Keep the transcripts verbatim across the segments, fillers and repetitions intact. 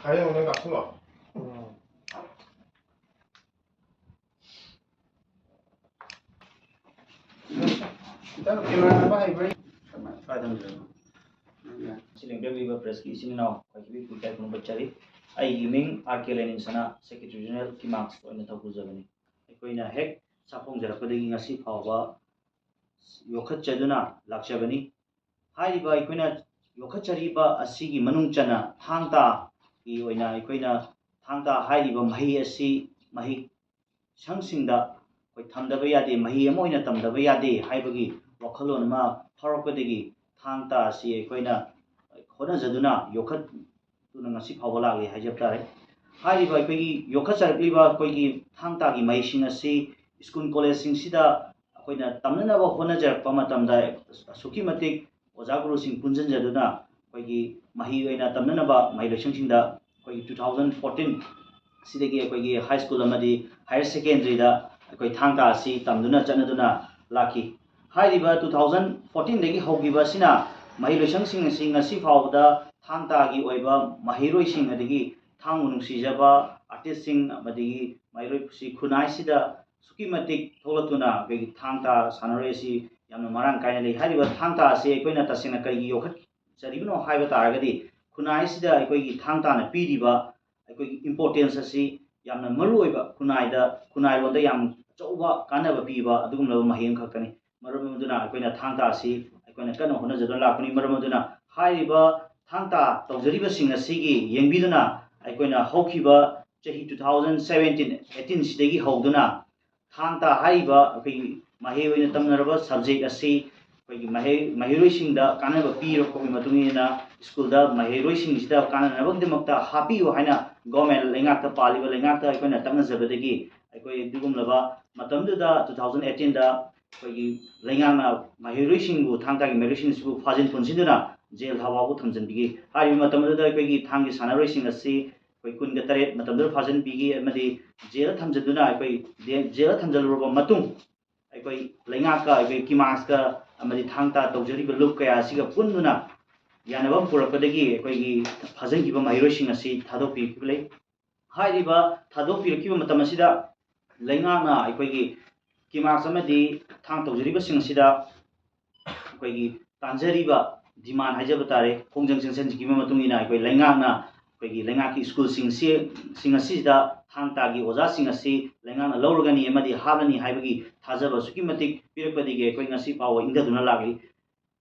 ꯍꯥꯏꯔꯦ, ꯑꯃꯨꯛ ꯀꯥꯞꯁꯤꯜꯂꯣ꯫ ꯏꯇꯥꯎ, ꯀꯦꯃꯦꯔꯥ ꯅꯝꯕ ꯍꯩꯕ꯭ꯔꯥ? ꯁ꯭ꯋꯥꯏꯗ ꯍꯪꯖꯔꯛꯑꯣ꯫ ꯁꯤ ꯂꯦꯡꯕꯤꯔꯛꯂꯤꯕ ꯄ꯭ꯔꯦꯁꯀꯤ ꯏꯆꯤꯟ ꯏꯅꯥꯎ ꯈ꯭ꯋꯥꯏꯗꯒꯤ ꯄꯨꯛꯅꯤꯡ ꯊꯧꯒꯠꯆꯔꯤ꯫ ꯑꯩꯒꯤ ꯃꯤꯡ ꯑꯥꯔ ꯀꯦ ꯂꯥꯏꯅꯤꯡꯁꯅꯥ, ꯁꯦꯀ꯭ꯔꯦꯇꯔꯤ ꯖꯦꯅꯔꯦꯜ ꯀꯤꯃꯥꯛꯁ ꯑꯣꯏꯅ ꯊꯧꯄꯨꯖꯕꯅꯤ꯫ ꯑꯩꯈꯣꯏꯅ ꯍꯦꯛ ꯆꯥꯛ ꯊꯣꯡꯖꯔꯛꯄꯗꯒꯤ ꯉꯁꯤ ꯐꯥꯎꯕ ꯌꯣꯛꯈꯠꯆꯗꯨꯅ ꯂꯥꯛꯆꯕꯅꯤ꯫ ꯍꯥꯏꯔꯤꯕ ꯑꯩꯈꯣꯏꯅ ꯌꯣꯛꯈꯠꯆꯔꯤꯕ ꯑꯁꯤꯒꯤ ꯃꯅꯨꯡ ꯆꯟꯅ ꯊꯥꯡ ꯇꯥꯒꯤ ꯑꯣꯏꯅ ꯑꯩꯈꯣꯏꯅ ꯊꯥꯡ ꯇꯥ ꯍꯥꯏꯔꯤꯕ ꯃꯍꯩ ꯑꯁꯤ ꯃꯍꯩ ꯁꯪꯁꯤꯡꯗ ꯑꯩꯈꯣꯏ ꯊꯝꯗꯕ ꯌꯥꯗꯦ, ꯃꯍꯩ ꯑꯃ ꯑꯣꯏꯅ ꯇꯝꯗꯕ ꯌꯥꯗꯦ ꯍꯥꯏꯕꯒꯤ ꯋꯥꯈꯜꯂꯣꯟ ꯑꯃ ꯐꯥꯎꯔꯛꯄꯗꯒꯤ ꯊꯥꯡ ꯇꯥ ꯑꯁꯤ ꯑꯩꯈꯣꯏꯅ ꯍꯣꯠꯅꯖꯗꯨꯅ ꯌꯣꯛꯈꯠꯇꯨꯅ ꯉꯁꯤ ꯐꯥꯎꯕ ꯂꯥꯛꯂꯤ ꯍꯥꯏꯖꯕ ꯇꯥꯔꯦ꯫ ꯍꯥꯏꯔꯤꯕ ꯑꯩꯈꯣꯏꯒꯤ ꯌꯣꯛꯈꯠꯆꯔꯛꯂꯤꯕ ꯑꯩꯈꯣꯏꯒꯤ ꯊꯥꯡ ꯇꯥꯒꯤ ꯃꯍꯩꯁꯤꯡ ꯑꯁꯤ ꯁ꯭ꯀꯨꯜ ꯀꯣꯂꯦꯖꯁꯤꯡꯁꯤꯗ ꯑꯩꯈꯣꯏꯅ ꯇꯝꯅꯅꯕ ꯍꯣꯠꯅꯖꯔꯛꯄ ꯃꯇꯝꯗ ꯑꯁꯨꯛꯀꯤ ꯃꯇꯤꯛ ꯑꯣꯖꯥ ꯒꯨꯔꯨꯁꯤꯡ ꯄꯨꯟꯁꯤꯟꯖꯗꯨꯅ ꯑꯩꯈꯣꯏꯒꯤ ꯃꯍꯩ ꯑꯣꯏꯅ ꯇꯝꯅꯅꯕ ꯃꯍꯩ ꯂꯣꯏꯁꯪꯁꯤꯡꯗ ꯑꯩꯈꯣꯏꯒꯤ two thousand fourteen ꯁꯤꯗꯒꯤ ꯑꯩꯈꯣꯏꯒꯤ ꯍꯥꯏ ꯁ꯭ꯀꯨꯜ ꯑꯃꯗꯤ ꯍꯥꯌꯔ ꯁꯦꯀꯦꯟꯗꯔꯤꯗ ꯑꯩꯈꯣꯏ ꯊꯥꯡ ꯇꯥ ꯑꯁꯤ ꯇꯝꯗꯨꯅ ꯆꯠꯅꯗꯨꯅ ꯂꯥꯛꯈꯤ꯫ ꯍꯥꯏꯔꯤꯕ two thousand fourteen ꯗꯒꯤ ꯍꯧꯈꯤꯕ ꯑꯁꯤꯅ ꯃꯍꯩ ꯂꯣꯏꯁꯪꯁꯤꯡ ꯑꯁꯤ ꯉꯁꯤ ꯐꯥꯎꯕꯗ ꯊꯥꯡ ꯇꯥꯒꯤ ꯑꯣꯏꯕ ꯃꯍꯩꯔꯣꯏꯁꯤꯡ ꯑꯗꯒꯤ ꯊꯥꯡꯕꯨ ꯅꯨꯡꯁꯤꯖꯕ ꯑꯥꯔꯇꯤꯁꯁꯤꯡ ꯑꯃꯗꯤ ꯃꯍꯩꯔꯣꯏꯁꯤꯡ ꯈꯨꯟꯅꯥꯏꯁꯤꯗ ꯑꯁꯨꯛꯀꯤ ꯃꯇꯤꯛ ꯊꯣꯛꯂꯛꯇꯨꯅ ꯑꯩꯈꯣꯏꯒꯤ ꯊꯥꯡ ꯇꯥ ꯁꯥꯟꯅꯔꯣꯏ ꯑꯁꯤ ꯌꯥꯝꯅ ꯃꯔꯥꯡ ꯀꯥꯏꯅ ꯂꯩ꯫ ꯍꯥꯏꯔꯤꯕ ꯊꯥꯡ ꯇꯥ ꯑꯁꯤ ꯑꯩꯈꯣꯏꯅ ꯇꯁꯦꯡꯅ ꯀꯔꯤꯒꯤ ꯌꯣꯛꯈꯠꯆꯔꯤꯕꯅꯣ ꯍꯥꯏꯕ ꯇꯥꯔꯒꯗꯤ ꯈꯨꯟꯅꯥꯏꯁꯤꯗ ꯑꯩꯈꯣꯏꯒꯤ ꯊꯥꯡ ꯇꯥꯅ ꯄꯤꯔꯤꯕ ꯑꯩꯈꯣꯏꯒꯤ importance ꯑꯁꯤ ꯌꯥꯝꯅ ꯃꯔꯨ ꯑꯣꯏꯕ, ꯈꯨꯟꯅꯥꯏꯗ, ꯈꯨꯟꯅꯥꯏꯔꯣꯟꯗ ꯌꯥꯝ ꯑꯆꯧꯕ ꯀꯥꯟꯅꯕ ꯄꯤꯕ ꯑꯗꯨꯒꯨꯝꯂꯕ ꯃꯍꯩ ꯑꯃꯈꯛꯇꯅꯤ꯫ ꯃꯔꯝ ꯑꯗꯨꯅ ꯑꯩꯈꯣꯏꯅ ꯊꯥꯡ ꯇꯥ ꯑꯁꯤ ꯑꯩꯈꯣꯏꯅ ꯀꯟꯅ ꯍꯣꯠꯅꯖꯗꯨꯅ ꯂꯥꯛꯄꯅꯤ꯫ ꯃꯔꯝ ꯑꯗꯨꯅ ꯍꯥꯏꯔꯤꯕ ꯊꯥꯡ ꯇꯥ ꯇꯧꯖꯔꯤꯕꯁꯤꯡ ꯑꯁꯤꯒꯤ ꯌꯦꯡꯕꯤꯗꯨꯅ ꯑꯩꯈꯣꯏꯅ ꯍꯧꯈꯤꯕ ꯆꯍꯤ two thousand seventeen eighteen ꯁꯤꯗꯒꯤ ꯍꯧꯗꯨꯅ ꯊꯥꯡ ꯇꯥ ꯍꯥꯏꯔꯤꯕ ꯑꯩꯈꯣꯏꯒꯤ ꯃꯍꯩ ꯑꯣꯏꯅ ꯇꯝꯅꯔꯕ subject ꯑꯁꯤ ꯑꯩꯈꯣꯏꯒꯤ ꯃꯍꯩ-, ꯃꯍꯩꯔꯣꯏꯁꯤꯡꯗ ꯀꯥꯟꯅꯕ ꯄꯤꯔꯛꯄꯒꯤ ꯃꯇꯨꯡ ꯏꯟꯅ ꯁ꯭ꯀꯨꯜꯗ ꯃꯍꯩꯔꯣꯏꯁꯤꯡꯁꯤꯗ ꯀꯥꯟꯅꯅꯕꯒꯤꯗꯃꯛꯇ ꯍꯥꯞꯄꯤꯌꯨ ꯍꯥꯏꯅ government ꯂꯩꯉꯥꯛꯇ, ꯄꯥꯜꯂꯤꯕ ꯂꯩꯉꯥꯛꯇ ꯑꯩꯈꯣꯏꯅ ꯇꯛꯅꯖꯕꯗꯒꯤ ꯑꯩꯈꯣꯏ ꯑꯗꯨꯒꯨꯝꯂꯕ ꯃꯇꯝꯗꯨꯗ two thousand eighteen ꯗ ꯑꯩꯈꯣꯏꯒꯤ ꯂꯩꯉꯥꯛꯅ ꯃꯍꯩꯔꯣꯏꯁꯤꯡꯕꯨ, ꯊꯥꯡ ꯇꯥꯒꯤ ꯃꯍꯩꯔꯣꯏꯁꯤꯡ ꯑꯁꯤꯕꯨ ꯐꯥꯖꯤꯟ ꯄꯨꯟꯁꯤꯟꯗꯨꯅ ꯖꯦꯜ ꯐꯥꯎꯕ ꯊꯝꯖꯤꯟꯕꯤꯈꯤ꯫ ꯍꯥꯏꯔꯤꯕ ꯃꯇꯝ ꯑꯗꯨꯗ ꯑꯩꯈꯣꯏꯒꯤ ꯊꯥꯡꯒꯤ ꯁꯥꯟꯅꯔꯣꯏꯁꯤꯡ ꯑꯁꯤ ꯑꯩꯈꯣꯏ ꯀꯨꯟꯒ ꯇꯔꯦꯠ ꯃꯇꯝꯗꯨꯗ ꯐꯥꯖꯤꯟꯕꯤꯈꯤ ꯑꯃꯗꯤ ꯖꯦꯜꯗ ꯊꯝꯖꯤꯟꯗꯨꯅ ꯑꯩꯈꯣꯏ ꯖꯦ-, ꯖꯦꯜꯗ ꯊꯝꯖꯤꯜꯂꯨꯔꯕ ꯃꯇꯨꯡ ꯑꯩꯈꯣꯏ ꯂꯩꯉꯥꯛꯀ, ꯑꯩꯈꯣꯏ ꯀꯤꯃꯥꯁꯀ ꯑꯃꯗꯤ ꯊꯥꯡ ꯇꯥ ꯇꯧꯖꯔꯤꯕ ꯂꯨꯞ ꯀꯌꯥ ꯑꯁꯤꯒ ꯄꯨꯟꯗꯨꯅ ꯌꯥꯅꯕ ꯑꯃ ꯄꯨꯔꯛꯄꯗꯒꯤ ꯑꯩꯈꯣꯏꯒꯤ ꯐꯥꯖꯤꯟꯈꯤꯕ ꯃꯍꯩꯔꯣꯏꯁꯤꯡ ꯑꯁꯤ ꯊꯥꯗꯣꯛꯄꯤꯈꯤꯕ ꯂꯩ꯫ ꯍꯥꯏꯔꯤꯕ ꯊꯥꯗꯣꯛꯄꯤꯔꯛꯈꯤꯕ ꯃꯇꯝ ꯑꯁꯤꯗ ꯂꯩꯉꯥꯛꯅ ꯑꯩꯈꯣꯏꯒꯤ ꯀꯤꯃꯥꯛꯁ ꯑꯃꯗꯤ ꯊꯥꯡ ꯇꯧꯖꯔꯤꯕꯁꯤꯡ ꯑꯁꯤꯗ ꯑꯩꯈꯣꯏꯒꯤ ꯇꯥꯟꯖꯔꯤꯕ ꯗꯤꯃꯥꯟ ꯍꯥꯏꯖꯕ ꯇꯥꯔꯦ, ꯈꯣꯡꯖꯪ ꯆꯪꯁꯤꯟꯈꯤꯕ ꯃꯇꯨꯡ ꯏꯟꯅ ꯑꯩꯈꯣꯏ ꯂꯩꯉꯥꯛꯅ ꯑꯩꯈꯣꯏꯒꯤ ꯂꯩꯉꯥꯛꯀꯤ ꯁ꯭ꯀꯨꯜꯁꯤꯡꯁꯤ, ꯁꯤꯡ ꯑꯁꯤꯗ ꯊꯥꯡ ꯇꯥꯒꯤ ꯑꯣꯖꯥꯁꯤꯡ ꯑꯁꯤ ꯂꯩꯉꯥꯛꯅ ꯂꯧꯔꯒꯅꯤ ꯑꯃꯗꯤ ꯍꯥꯞꯂꯅꯤ ꯍꯥꯏꯕꯒꯤ ꯊꯥꯖꯕ ꯑꯁꯨꯛꯀꯤ ꯃꯇꯤꯛ ꯄꯤꯔꯛꯄꯗꯒꯤ ꯑꯩꯈꯣꯏ ꯉꯁꯤ ꯐꯥꯎꯕ ꯏꯪꯊꯗꯨꯅ ꯂꯥꯛꯂꯤ꯫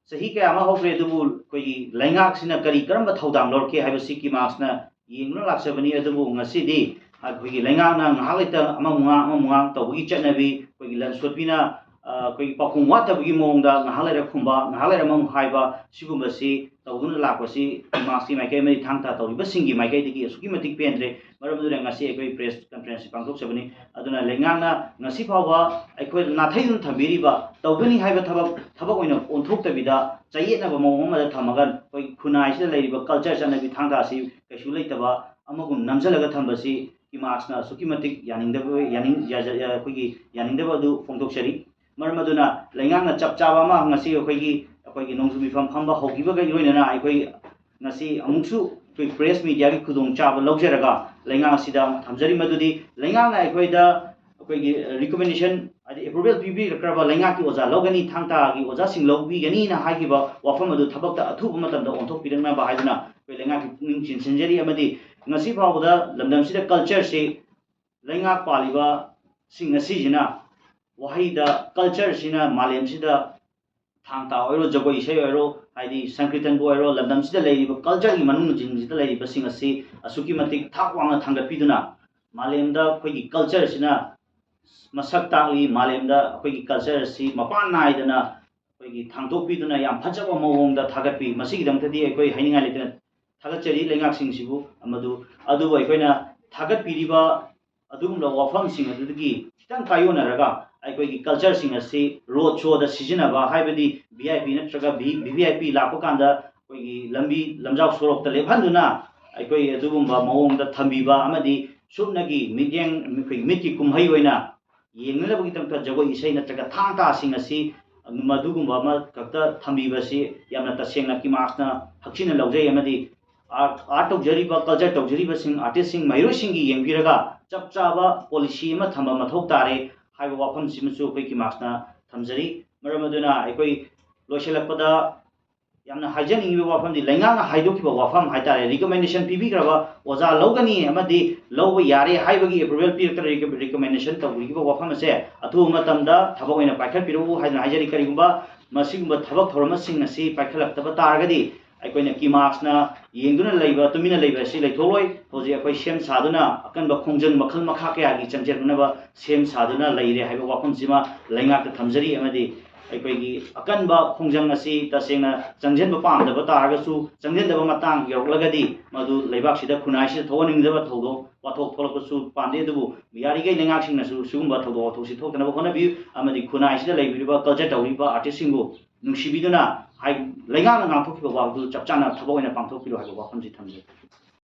ꯆꯍꯤ ꯀꯌꯥ ꯑꯃ ꯍꯧꯈ꯭ꯔꯦ, ꯑꯗꯨꯕꯨ ꯑꯩꯈꯣꯏꯒꯤ ꯂꯩꯉꯥꯛꯁꯤꯅ ꯀꯔꯤ ꯀꯔꯝꯕ ꯊꯧꯗꯥꯡ ꯂꯧꯔꯛꯀꯦ ꯍꯥꯏꯕꯁꯤ ꯀꯤꯃꯥꯛꯁꯅ ꯌꯦꯡꯗꯨꯅ ꯂꯥꯛꯆꯕꯅꯤ꯫ ꯑꯗꯨꯕꯨ ꯉꯁꯤꯗꯤ ꯑꯩꯈꯣꯏꯒꯤ ꯂꯩꯉꯥꯛꯅ ꯉꯥꯏꯍꯥꯛ ꯂꯩꯇ ꯑꯃꯃꯨꯛ ꯉꯥꯡ ꯑꯃꯃꯨꯛ ꯉꯥꯡ ꯇꯧꯕꯒꯤ ꯆꯠꯅꯕꯤ, ꯑꯩꯈꯣꯏꯒꯤ ꯂꯟꯁꯣꯠꯄꯤꯅ, ꯑ, ꯑꯩꯈꯣꯏꯒꯤ ꯄꯥꯎꯈꯨꯝ ꯋꯥꯠꯇꯕꯒꯤ ꯃꯑꯣꯡꯗ ꯉꯥꯏꯍꯥꯛ ꯂꯩꯔ ꯈꯨꯝꯕ, ꯉꯥꯏꯍꯥꯛ ꯂꯩꯔ ꯑꯃꯃꯨꯛ ꯍꯥꯏꯕ, ꯁꯤꯒꯨꯝꯕꯁꯤ ꯇꯧꯗꯨꯅ ꯂꯥꯛꯄꯁꯤ ꯀꯤꯃꯥꯛꯁꯀꯤ ꯃꯥꯏꯀꯩ ꯑꯃꯗꯤ ꯊꯥꯡ ꯇꯥ ꯇꯧꯔꯤꯕꯁꯤꯡꯒꯤ ꯃꯥꯏꯀꯩꯗꯒꯤ ꯑꯁꯨꯛꯀꯤ ꯃꯇꯤꯛ ꯄꯦꯟꯗ꯭ꯔꯦ꯫ ꯃꯔꯝ ꯑꯗꯨꯅ ꯉꯁꯤ ꯑꯩꯈꯣꯏ ꯄ꯭ꯔꯦꯁ ꯀꯟꯐꯔꯦꯟꯁꯁꯤ ꯄꯥꯡꯊꯣꯛꯆꯕꯅꯤ꯫ ꯑꯗꯨꯅ ꯂꯩꯉꯥꯛꯅ ꯉꯁꯤ ꯐꯥꯎꯕ ꯑꯩꯈꯣꯏ ꯅꯥꯊꯩꯗꯨꯅ ꯊꯝꯕꯤꯔꯤꯕ, ꯇꯧꯒꯅꯤ ꯍꯥꯏꯕ ꯊꯕꯛ, ꯊꯕꯛ ꯑꯣꯏꯅ ꯑꯣꯟꯊꯣꯛꯇꯕꯤꯗ ꯆꯌꯦꯠꯅꯕ ꯃꯑꯣꯡ ꯑꯃꯗ ꯊꯝꯃꯒ ꯑꯩꯈꯣꯏ ꯈꯨꯟꯅꯥꯏꯁꯤꯗ ꯂꯩꯔꯤꯕ ꯀꯜꯆꯔ ꯆꯠꯅꯕꯤ ꯊꯥꯡ ꯇꯥ ꯑꯁꯤ ꯀꯩꯁꯨ ꯂꯩꯇꯕ ꯑꯃꯒꯨꯝ ꯅꯝꯁꯤꯜꯂꯒ ꯊꯝꯕꯁꯤ ꯀꯤꯃꯥꯛꯁꯅ ꯑꯁꯨꯛꯀꯤ ꯃꯇꯤꯛ ꯌꯥꯅꯤꯡꯗꯕ, ꯌꯥꯅꯤꯡ-, ꯌꯥꯖ-, ꯑꯩꯈꯣꯏꯒꯤ ꯌꯥꯅꯤꯡꯗꯕ ꯑꯗꯨ ꯐꯣꯡꯗꯣꯛꯆꯔꯤ꯫ ꯃꯔꯝ ꯑꯗꯨꯅ ꯂꯩꯉꯥꯛꯅ ꯆꯞ ꯆꯥꯕ ꯑꯃ ꯉꯁꯤ ꯑꯩꯈꯣꯏꯒꯤ, ꯑꯩꯈꯣꯏꯒꯤ ꯅꯣꯡꯖꯨ ꯃꯤꯐꯝ ꯐꯝꯕ ꯍꯧꯈꯤꯕꯒ ꯂꯣꯏꯅꯅ ꯑꯩꯈꯣꯏ ꯉꯁꯤ ꯑꯃꯨꯛꯁꯨ ꯑꯩꯈꯣꯏ ꯄ꯭ꯔꯦꯁ ꯃꯤꯗꯤꯌꯥꯒꯤ ꯈꯨꯗꯣꯡꯆꯥꯕ ꯂꯧꯖꯔꯒ ꯂꯩꯉꯥꯛ ꯑꯁꯤꯗ ꯊꯝꯖꯔꯤ꯫ ꯃꯗꯨꯗꯤ ꯂꯩꯉꯥꯛꯅ ꯑꯩꯈꯣꯏꯗ ꯑꯩꯈꯣꯏꯒꯤ ꯔꯤꯀꯣꯃꯦꯟꯗꯦꯁꯟ ꯍꯥꯏꯗꯤ ꯑꯦꯄ꯭ꯔꯨꯚꯦꯜ ꯄꯤꯕꯤꯔꯛꯈ꯭ꯔꯕ ꯂꯩꯉꯥꯛꯀꯤ ꯑꯣꯖꯥ ꯂꯧꯒꯅꯤ, ꯊꯥꯡ ꯇꯥꯒꯤ ꯑꯣꯖꯥꯁꯤꯡ ꯂꯧꯕꯤꯒꯅꯤꯅ ꯍꯥꯏꯈꯤꯕ ꯋꯥꯐꯝ ꯑꯗꯨ ꯊꯕꯛꯇ ꯑꯊꯨꯕ ꯃꯇꯝꯗ ꯑꯣꯟꯊꯣꯛꯄꯤꯔꯛꯅꯕ ꯍꯥꯏꯗꯨꯅ ꯑꯩꯈꯣꯏ ꯂꯩꯉꯥꯛꯀꯤ ꯄꯨꯛꯅꯤꯡ ꯆꯤꯡꯁꯤꯟꯖꯔꯤ꯫ ꯑꯃꯗꯤ ꯉꯁꯤ ꯐꯥꯎꯕꯗ ꯂꯝꯗꯝꯁꯤꯗ ꯀꯜꯆꯔꯁꯤ ꯂꯩꯉꯥꯛ ꯄꯥꯜꯂꯤꯕꯁꯤꯡ ꯑꯁꯤꯁꯤꯅ ꯋꯥꯍꯩꯗ ꯀꯜꯆꯔꯁꯤꯅ ꯃꯥꯂꯦꯝꯁꯤꯗ ꯊꯥꯡ ꯇꯥ ꯑꯣꯏꯔꯣ, ꯖꯒꯣꯏ ꯏꯁꯩ ꯑꯣꯏꯔꯣ, ꯍꯥꯏꯗꯤ ꯁꯪꯀ꯭ꯔꯤꯇꯟꯕꯨ ꯑꯣꯏꯔꯣ, ꯂꯝꯗꯝꯁꯤꯗ ꯂꯩꯔꯤꯕ ꯀꯜꯆꯔꯒꯤ ꯃꯅꯨꯡꯁꯤꯡꯁꯤꯗ ꯂꯩꯔꯤꯕꯁꯤꯡ ꯑꯁꯤ ꯑꯁꯨꯛꯀꯤ ꯃꯇꯤꯛ ꯊꯥꯛ ꯋꯥꯡꯅ ꯊꯥꯡꯒꯠꯄꯤꯗꯨꯅ ꯃꯥꯂꯦꯝꯗ ꯑꯩꯈꯣꯏꯒꯤ ꯀꯜꯆꯔꯁꯤꯅ ꯃꯁꯛ ꯇꯥꯛꯂꯤ, ꯃꯥꯂꯦꯝꯗ ꯑꯩꯈꯣꯏꯒꯤ ꯀꯜꯆꯔ ꯑꯁꯤ ꯃꯄꯥꯟ ꯅꯥꯏꯗꯅ ꯑꯩꯈꯣꯏꯒꯤ ꯊꯥꯡꯗꯣꯛꯄꯤꯗꯨꯅ ꯌꯥꯝ ꯐꯖꯕ ꯃꯑꯣꯡꯗ ꯊꯥꯒꯠꯄꯤ꯫ ꯃꯁꯤꯒꯤꯗꯃꯛꯇꯗꯤ ꯑꯩꯈꯣꯏ ꯍꯥꯏꯅꯤꯡꯉꯥꯏ ꯂꯩꯇꯅ ꯊꯥꯒꯠꯆꯔꯤ ꯂꯩꯉꯥꯛꯁꯤꯡꯁꯤꯕꯨ꯫ ꯑꯃꯗꯨ, ꯑꯗꯨꯕꯨ ꯑꯩꯈꯣꯏꯅ ꯊꯥꯒꯠꯄꯤꯔꯤꯕ ꯑꯗꯨꯒꯨꯝꯂꯕ ꯋꯥꯐꯝꯁꯤꯡ ꯑꯗꯨꯗꯒꯤ ꯈꯤꯇꯪ ꯇꯥꯏꯌꯣꯟꯅꯔꯒ ꯑꯩꯈꯣꯏꯒꯤ ꯀꯜꯆꯔꯁꯤꯡ ꯑꯁꯤ ꯔꯣꯗ ꯁꯣꯗ ꯁꯤꯖꯤꯟꯅꯕ, ꯍꯥꯏꯕꯗꯤ ꯚꯤ ꯑꯥꯏ ꯄꯤ ꯅꯠꯇ꯭ꯔꯒ ꯚꯤ ꯚꯤ ꯑꯥꯏ ꯄꯤ ꯂꯥꯛꯄ ꯀꯥꯟꯗ ꯑꯩꯈꯣꯏꯒꯤ ꯂꯝꯕꯤ ꯂꯝꯖꯥꯎ ꯁꯣꯔꯣꯛꯇ ꯂꯦꯞꯍꯟꯗꯨꯅ ꯑꯩꯈꯣꯏ ꯑꯗꯨꯒꯨꯝꯕ ꯃꯑꯣꯡꯗ ꯊꯝꯕꯤꯕ ꯑꯃꯗꯤ ꯁꯨꯞꯅꯒꯤ ꯃꯤꯠꯌꯦꯡ, ꯑꯩꯈꯣꯏꯒꯤ ꯃꯤꯠꯀꯤ ꯀꯨꯝꯍꯩ ꯑꯣꯏꯅ ꯌꯦꯡꯅꯅꯕꯒꯤꯗꯃꯛꯇ ꯖꯒꯣꯏ ꯏꯁꯩ ꯅꯠꯇ꯭ꯔꯒ ꯊꯥꯡ ꯇꯥꯁꯤꯡ ꯑꯁꯤ ꯃꯗꯨꯒꯨꯝꯕ ꯑꯃꯈꯛꯇ ꯊꯝꯕꯤꯕꯁꯤ ꯌꯥꯝꯅ ꯇꯁꯦꯡꯅ ꯀꯤꯃꯥꯛꯁꯅ ꯍꯛꯆꯤꯟꯅ ꯂꯧꯖꯩ꯫ ꯑꯃꯗꯤ ꯑꯥꯔꯠ ꯑꯥꯔꯠ ꯇꯧꯖꯔꯤꯕ, ꯀꯜꯆꯔ ꯇꯧꯖꯔꯤꯕꯁꯤꯡ, ꯑꯥꯔꯇꯤꯁꯁꯤꯡ, ꯃꯍꯩꯔꯣꯏꯁꯤꯡꯒꯤ ꯌꯦꯡꯕꯤꯔꯒ ꯆꯞ ꯆꯥꯕ ꯄꯣꯂꯤꯁꯤ ꯑꯃ ꯊꯝꯕ ꯃꯊꯧ ꯇꯥꯔꯦ ꯍꯥꯏꯕ ꯋꯥꯐꯝꯁꯤꯃꯁꯨ ꯑꯩꯈꯣꯏ ꯀꯤꯃꯥꯛꯁꯅ ꯊꯝꯖꯔꯤ꯫ ꯃꯔꯝ ꯑꯗꯨꯅ ꯑꯩꯈꯣꯏ ꯂꯣꯏꯁꯤꯜꯂꯛꯄꯗ ꯌꯥꯝꯅ ꯍꯥꯏꯖꯅꯤꯡꯉꯤꯕ ꯋꯥꯐꯝꯗꯤ, ꯂꯩꯉꯥꯛꯅ ꯍꯥꯏꯗꯣꯛꯈꯤꯕ ꯋꯥꯐꯝ ꯍꯥꯏꯇꯥꯔꯦ, ꯔꯤꯀꯃꯦꯟꯗꯦꯁꯟ ꯄꯤꯕꯤꯈ꯭ꯔꯕ, ꯑꯣꯖꯥ ꯂꯧꯒꯅꯤ ꯑꯃꯗꯤ ꯂꯧꯕ ꯌꯥꯔꯦ ꯍꯥꯏꯕꯒꯤ ꯑꯦꯄ꯭ꯔꯨꯚꯦꯜ ꯄꯤꯔꯛꯇꯅ ꯔꯤꯀꯃꯦꯟꯗꯦꯁꯟ ꯇꯧꯕꯤꯈꯤꯕ ꯋꯥꯐꯝ ꯑꯁꯦ ꯑꯊꯨꯕ ꯃꯇꯝꯗ ꯊꯕꯛ ꯑꯣꯏꯅ ꯄꯥꯏꯈꯠꯄꯤꯔꯛꯎ ꯍꯥꯏꯗꯨꯅ ꯍꯥꯏꯖꯔꯤ꯫ ꯀꯔꯤꯒꯨꯝꯕ ꯃꯁꯤꯒꯨꯝꯕ ꯊꯕꯛ ꯊꯧꯔꯝꯁꯤꯡ ꯑꯁꯤ ꯄꯥꯏꯈꯠꯂꯛꯇꯕ ꯇꯥꯔꯒꯗꯤ, ꯑꯩꯈꯣꯏꯅ ꯀꯤꯃꯥꯛꯁꯅ ꯌꯦꯡꯗꯨꯅ ꯂꯩꯕ, ꯇꯨꯃꯤꯟꯅ ꯂꯩꯕ ꯑꯁꯤ ꯂꯩꯊꯣꯛꯂꯣꯏ꯫ ꯍꯧꯖꯤꯛ ꯑꯩꯈꯣꯏ ꯁꯦꯝ ꯁꯥꯗꯨꯅ ꯑꯀꯟꯕ ꯈꯣꯡꯖꯪ ꯃꯈꯜ ꯃꯈꯥ ꯀꯌꯥꯒꯤ ꯆꯪꯁꯤꯟꯅꯕ ꯁꯦꯝ ꯁꯥꯗꯨꯅ ꯂꯩꯔꯦ ꯍꯥꯏꯕ ꯋꯥꯐꯝꯁꯤꯃ ꯂꯩꯉꯥꯛꯇ ꯊꯝꯖꯔꯤ꯫ ꯑꯃꯗꯤ ꯑꯩꯈꯣꯏꯒꯤ ꯑꯀꯟꯕ ꯈꯣꯡꯖꯪ ꯑꯁꯤ ꯇꯁꯦꯡꯅ ꯆꯪꯁꯤꯟꯕ ꯄꯥꯝꯗꯕ ꯇꯥꯔꯒꯁꯨ, ꯆꯪꯁꯤꯟꯗꯕ ꯃꯇꯥꯡ ꯌꯧꯔꯛꯂꯒꯗꯤ, ꯃꯗꯨ ꯂꯩꯕꯥꯛꯁꯤꯗ, ꯈꯨꯟꯅꯥꯏꯁꯤꯗ ꯊꯣꯛꯍꯟꯅꯤꯡꯗꯕ ꯊꯧꯗꯣꯛ ꯋꯥꯊꯣꯛ ꯊꯣꯛꯂꯛꯄꯁꯨ ꯄꯥꯝꯗꯦ꯫ ꯑꯗꯨꯕꯨ ꯌꯥꯔꯤꯈꯩ ꯂꯩꯉꯥꯛꯁꯤꯡꯅꯁꯨ ꯁꯤꯒꯨꯝꯕ ꯊꯧꯗꯣꯛ ꯋꯥꯊꯣꯛꯁꯤ ꯊꯣꯛꯇꯅꯕ ꯍꯣꯠꯅꯕꯤꯌꯨ꯫ ꯑꯃꯗꯤ ꯈꯨꯟꯅꯥꯏꯁꯤꯗ ꯂꯩꯕꯤꯔꯤꯕ ꯀꯜꯆꯔ ꯇꯧꯔꯤꯕ ꯑꯥꯔꯇꯤꯁꯁꯤꯡꯕꯨ ꯅꯨꯡꯁꯤꯕꯤꯗꯨꯅ ꯍꯥꯏ-, ꯂꯩꯉꯥꯛꯅ ꯉꯥꯡꯊꯣꯛꯈꯤꯕ ꯋꯥꯗꯨ ꯆꯞ ꯆꯥꯅ ꯊꯕꯛ ꯑꯣꯏꯅ ꯄꯥꯡꯊꯣꯛꯄꯤꯔꯣ ꯍꯥꯏꯕ ꯋꯥꯐꯝꯁꯤ ꯊꯝꯖꯩ꯫